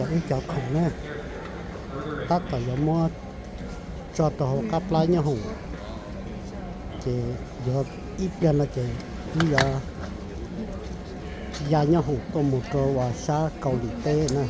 Wb cov khoom na, tab tom yuav muab tso rau hauv qab plab nyob hoom, ces yuav ib pliag no ces wb yuav ya nyob hoom tuaj mus rau uas sab Kaus Lim teb na.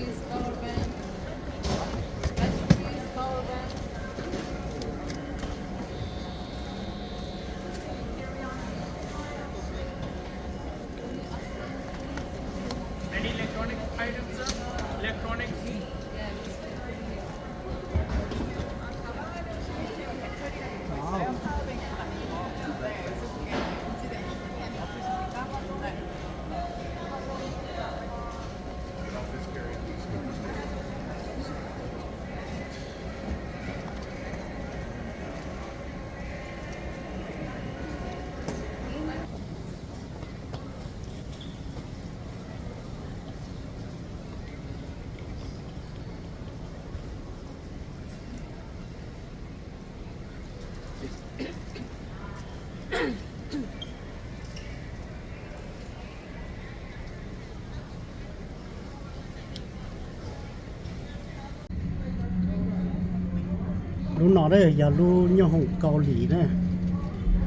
Lub no yog lub nyooj hoom Kaus Lim na.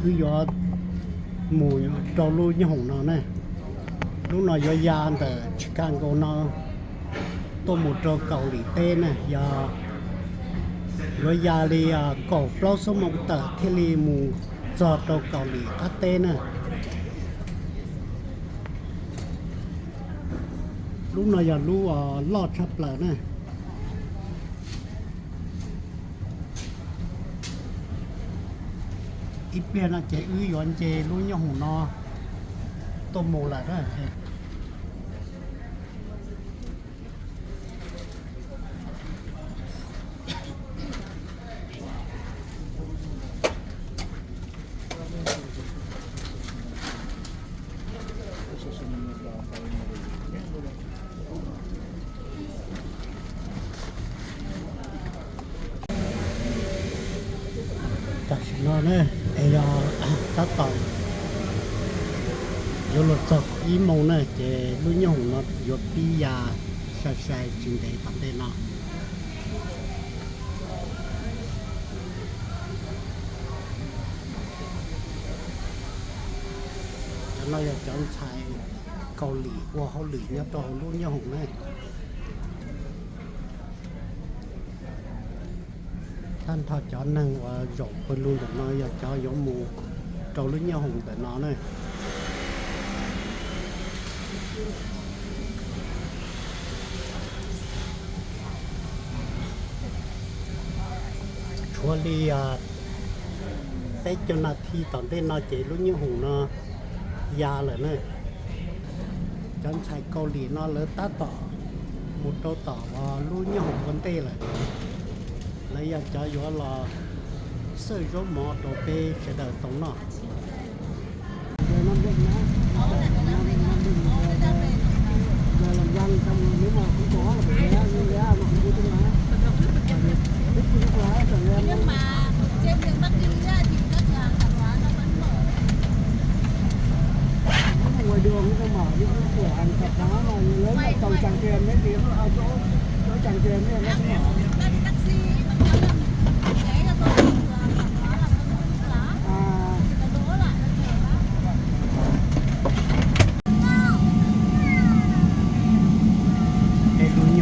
Wb yuav mus rau lub nyooj hoom no na. Lub no yuav ya ntawm Chicago no tuaj mus rau Kaus Lim teb na, yog yuav ya li kaum plaub xuab moos tawm thiaj li mus txog rau Kaus Lim qab teb na. Lub no yog lub loj tshaj plaws na. Ib pliag no ces wb yuav nce lub nyooj hoom no tuaj mus lawm na. Tam sim no na, es yog tab tom yuav luag txog ib moos na ces lub nyooj hoom no yuav pib ya sai sai tsis ntev tom ntej no. Cov no yog cov ntxhais Kaus Lim ua hauj lwm nyob rau hauv lub nyooj hoom na. Tag nrho cov neeg uas zaum pawg lug ntawm no yog cov yuav mus rau lub nyooj hoom ntawm no na. Tshuav li peb caug nas this tom ntej no ces lub nyooj hoom no ya lawm na. Cov ntxhais Kaus Lim no lawv tab tom mus rau tom lub nyooj hoom ua ntej lawm. Lawv yog cov yuav los xawj zaub mov rau peb sawv daws tau noj. Tej lub nyooj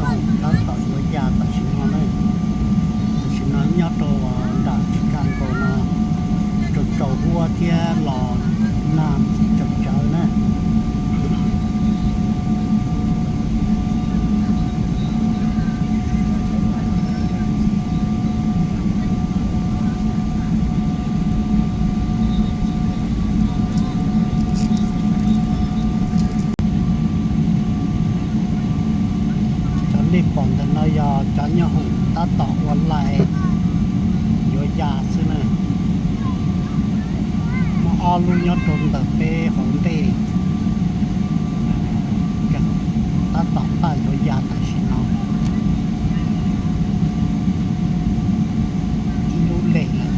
hoom tab tom yuav ya tam sim no na. Tam sim no nyob rau nram Chicago no, tsaus tsaus huab thiab los nag tsawv tsawv na. Cov nej pom ntawm no yog cov nyooj hoom tab tom ua lais yuav ya xwb na. Muaj ob lub nyob rau ntawm peb hauv ntej, tab tom paj yuav ya tam sim no. Ib lub lem lawm.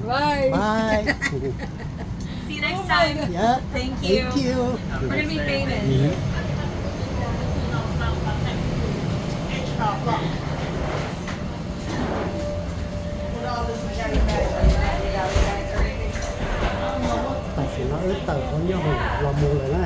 Bye. Bye. See you next time. Yeah. Thank you. Thank you. We're gonna be famous. Tam sim no wb tawm qhov nyob hoom los mus lawm na.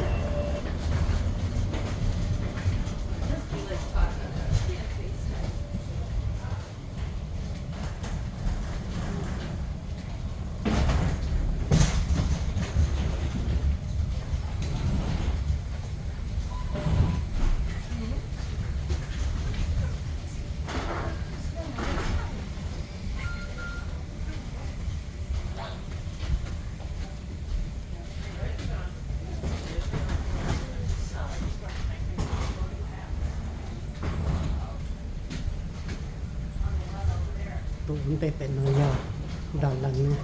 Tus ntej pem no yog Dalas na.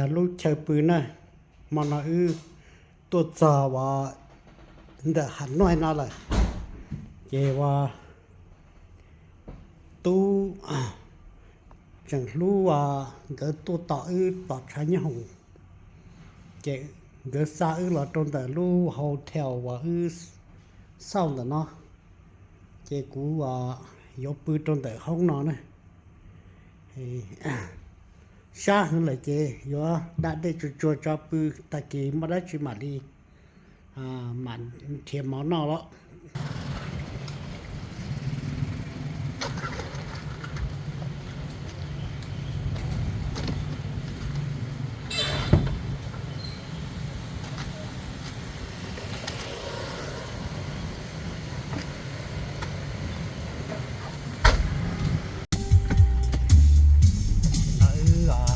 Lub chaw pw na, hmo no wb tuaj txog uas ntawm Hav Nuaj no lawm, ces uas tub tseem hlub uas nkawd tuaj tos wb tom tshav nyooj hoom, ces nkawd xa wb los rau ntawm lub hotel uas wb xauj ntawm no, ces kuv uas yuav pw rau ntawm hoob no na. Sab heev lawm ces yuav da dej tsuag tsuag tso pw, tag kis muaj dab tsi mam li mam nrhiav mov noj los. Wb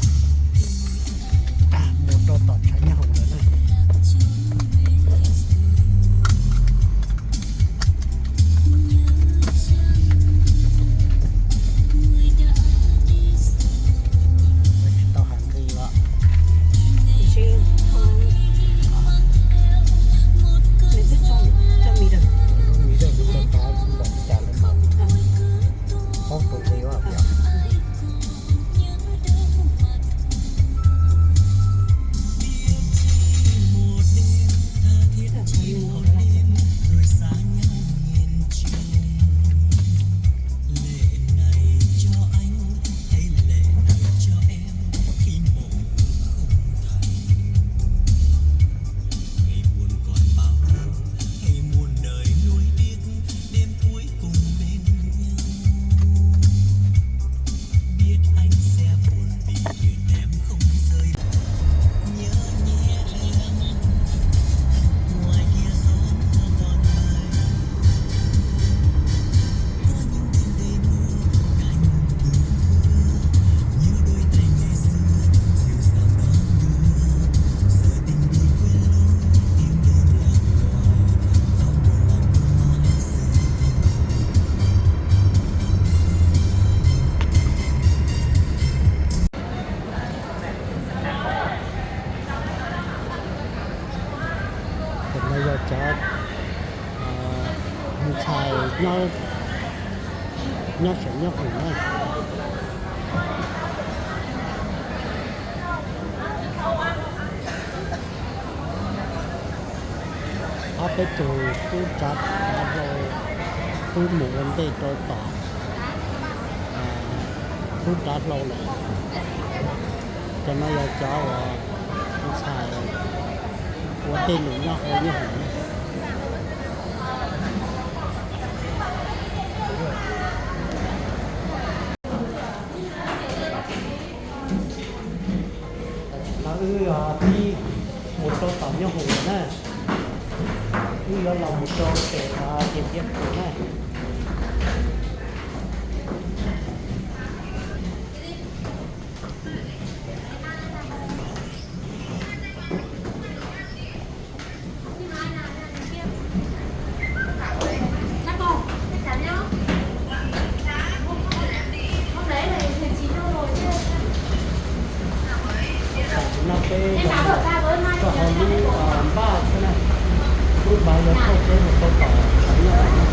mus rau tom tshav nyooj hoom lawm na. Tsis tau hais nqi los. Lub mis dawb kuv tau tau npaum cas lawm mas, paub tus li os. Cov no yog cov ntxhais nyob saum nyob hoom na. Ob peb tug tub tsav hlau, tub mus ua ntej rau tom tub tsav hlau lawm. Cov no yog cov uas ntxhais ua tej num nyob hauv nyob hoom. Los wb pib mus rau tom nyob hoom lawm na. Wb yuav los mus rau pem tias tiab pus na. Tam sim no peb rau hauv lub npaj xwb na, lub npaj yog thauj peb mus rau tom tshav nyob.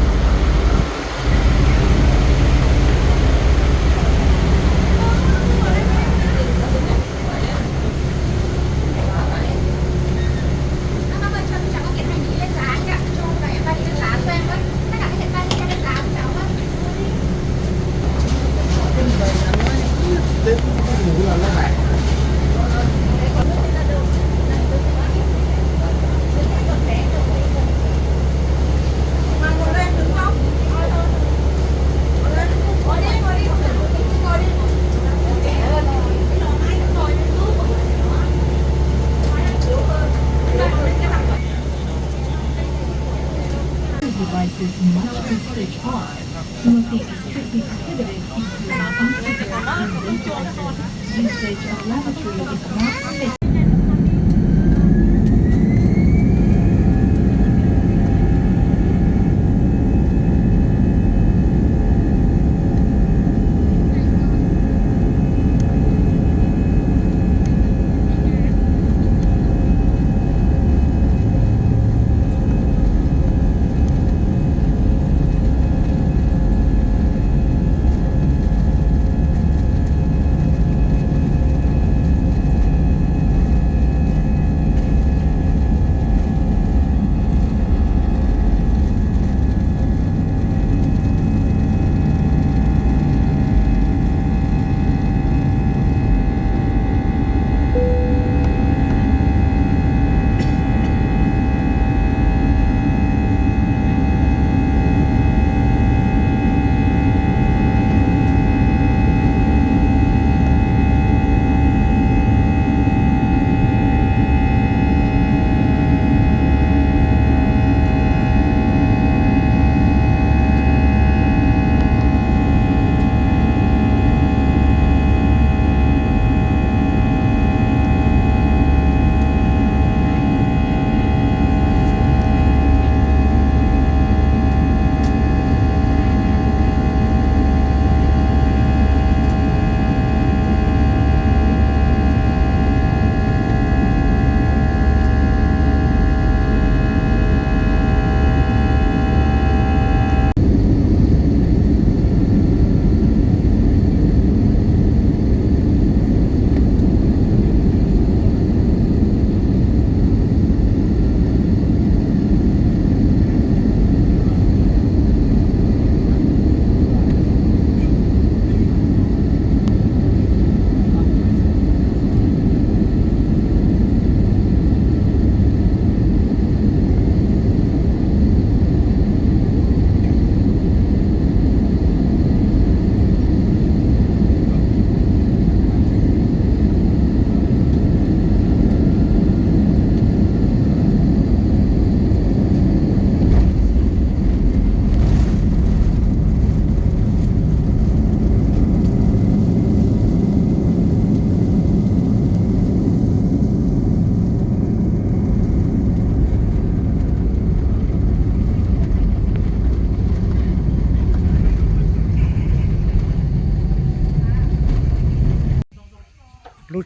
Devices must be switched off. You will be strictly prohibited from using, usage of lavatory is not permitted.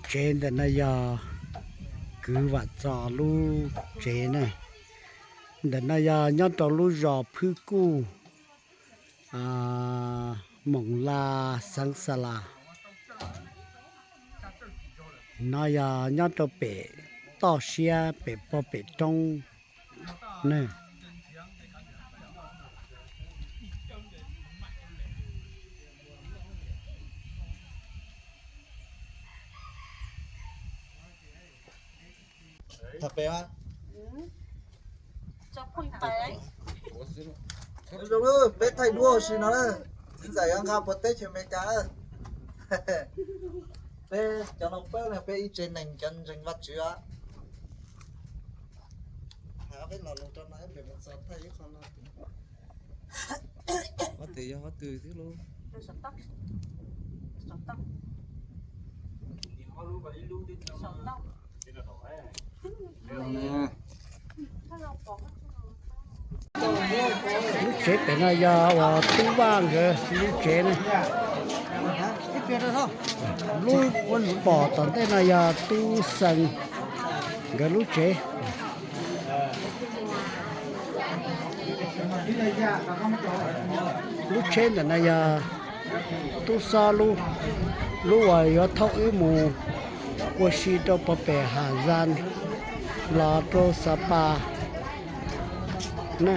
Tsev ntawm no yog kwv Vam Txos lub tsev na. Ntawm no yog nyob rau lub zos Phwb Kuj, Moos Las, xeev Xa Las. No yog nyob rau pem toj siab pem puag pem roob na. Peb thaij duab si no, txiv ntxawm yuav nqa puag teb chaws Amelikas. Peb cov no peb, peb ib tsev neeg cov ntseeg Vajtswv os. Peb los lus rau no, peb mus txog thaij ib qho no. Ob tug yog ob tug thiab lauj. Lub tsev pem no yog uas Tub Vaj nkawd lub tsev ne. Lub pom tom ntej no yog Tub Xees nkawd lub tsev. Lub tsheb ntawm no yog Tub Xob lub, lub uas yuav thauj wb mus ua si rau puag pem Has Zas los rau Xav Pas na.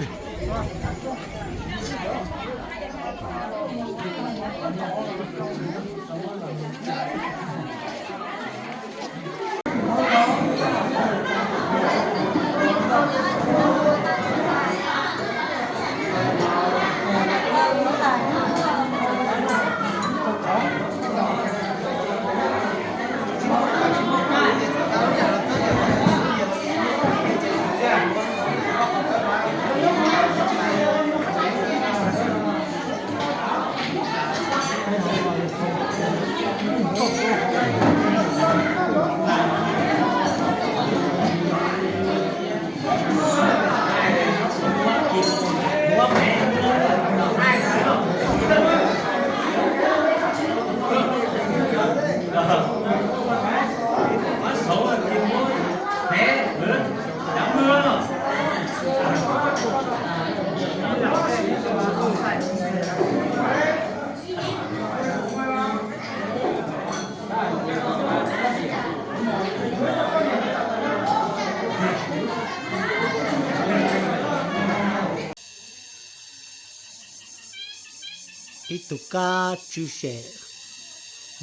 Ib tug kab tswv sem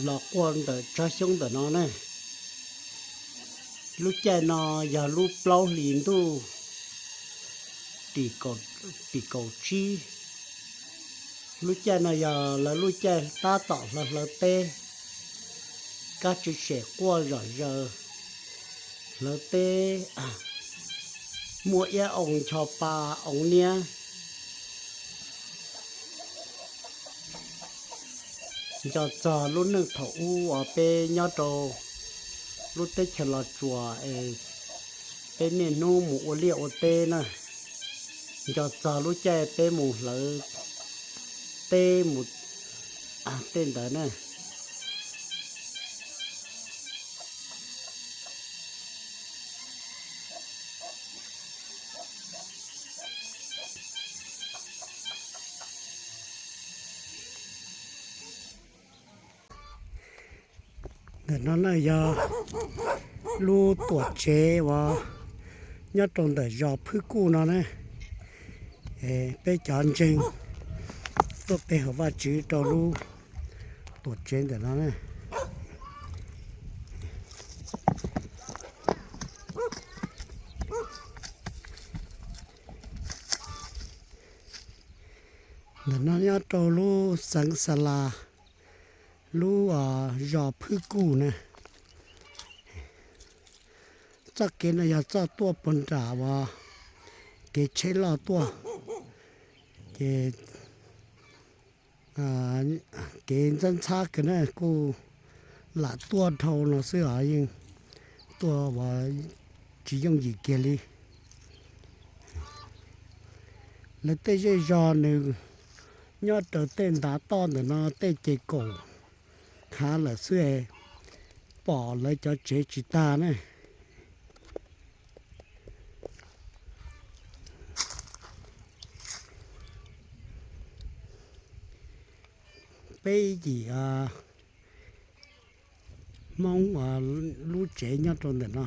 los quaj ntawm tsob xyoob ntawm no ne. Lub caij no yog lub plaub hlis ntuj tim kaum tsib. Lub caij no yog lawv lub caij tab tom hlawv hlawv teb, kab tswv sem quaj zom zaws, hlawv teb, muaj iab oo ncho pa oo niab. Nco txog lub neej thaum ub uas peb nyob rau lub teb chaws Los Tsuas es peb niaj hnub mus ua liaj ua teb na. Nco txog lub caij peb mus hlawv teb mus tej ntawd na. Ntawm no na yog lub tuam tsev uas nyob rau ntawm zos Phwb Kuj no na. Peb cov ntseeg tuaj pe hawm Vajtswv rau lub tuam tsev ntawm no na. Ntawm no nyob rau lub xeev Xa Las, lub zos Phwb Kuj na. Txoj kev no yog txoj tuaj puag nram uas kev tsheb loj tuaj, ces kev ntxhab ntxhab kiag na, kuj lam tuaj dhau no xwb os, yeej tuaj uas tsis yooj yim kiag li. Lawv tej zej zog nws nyob raws tej ntav toj ntawm no tej ces kaum hav lawm xwb es pom lawv cov tsev tsis tag ne. Peb yim Hmoob lub tsev nyob rau ntawm no.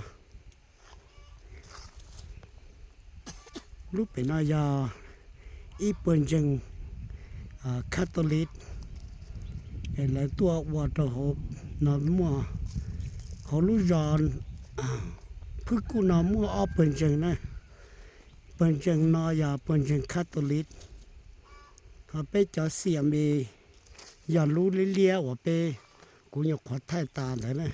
Lub pem no yog ib puag ntseeg Catholic, lawv tuaj ua rau hauv no muaj, hauv lub zos Phwb Kuj no muaj ob puag ntseeg na. Puag ntseeg no yog puag ntseeg Catholic, ho peb cov Xias Mis yog lub liab liab uas peb, kuv nyuam qhuav thaij tas ntawd na.